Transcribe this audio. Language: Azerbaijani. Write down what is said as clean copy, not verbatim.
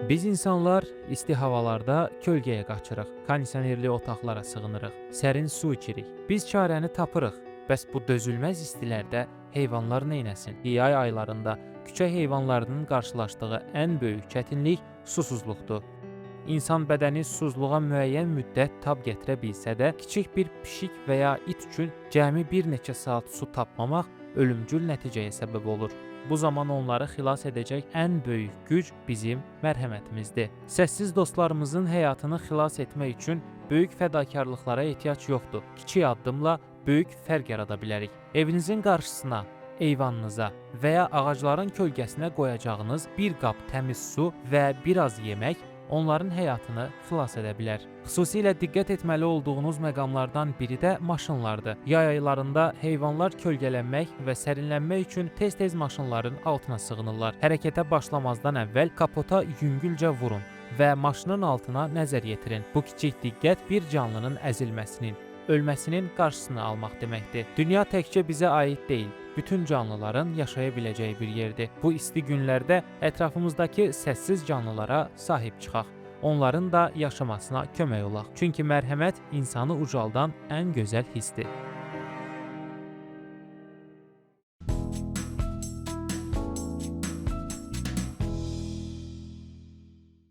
Biz insanlar isti havalarda kölgəyə qaçırıq, kondisionerli otaqlara sığınırıq, sərin su içirik. Biz çarəni tapırıq. Bəs bu dözülməz istilərdə heyvanlar neynəsin? Yay aylarında küçə heyvanlarının qarşılaşdığı ən böyük çətinlik susuzluqdur. İnsan bədəni susuzluğa müəyyən müddət tab gətirə bilsə də, kiçik bir pişik və ya it üçün cəmi bir neçə saat su tapmamaq ölümcül nəticəyə səbəb olur. Bu zaman onları xilas edəcək ən böyük güc bizim mərhəmətimizdir. Səssiz dostlarımızın həyatını xilas etmək üçün böyük fədakarlıqlara ehtiyac yoxdur. Kiçik addımla böyük fərq yarada bilərik. Evinizin qarşısına, eyvanınıza və ya ağacların kölgəsinə qoyacağınız bir qab təmiz su və biraz yemək onların həyatını xilas edə bilər. Xüsusilə diqqət etməli olduğunuz məqamlardan biri də maşınlardır. Yay aylarında heyvanlar kölgələnmək və sərinlənmək üçün tez-tez maşınların altına sığınırlar. Hərəkətə başlamazdan əvvəl kapota yüngülcə vurun və maşının altına nəzər yetirin. Bu kiçik diqqət bir canlının əzilməsinin, ölməsinin qarşısını almaq deməkdir. Dünya təkcə bizə aid deyil, bütün canlıların yaşaya biləcəyi bir yerdir. Bu isti günlərdə ətrafımızdakı səssiz canlılara sahib çıxaq. Onların da yaşamasına kömək olaq. Çünki mərhəmət insanı ucaldan ən gözəl hissdir.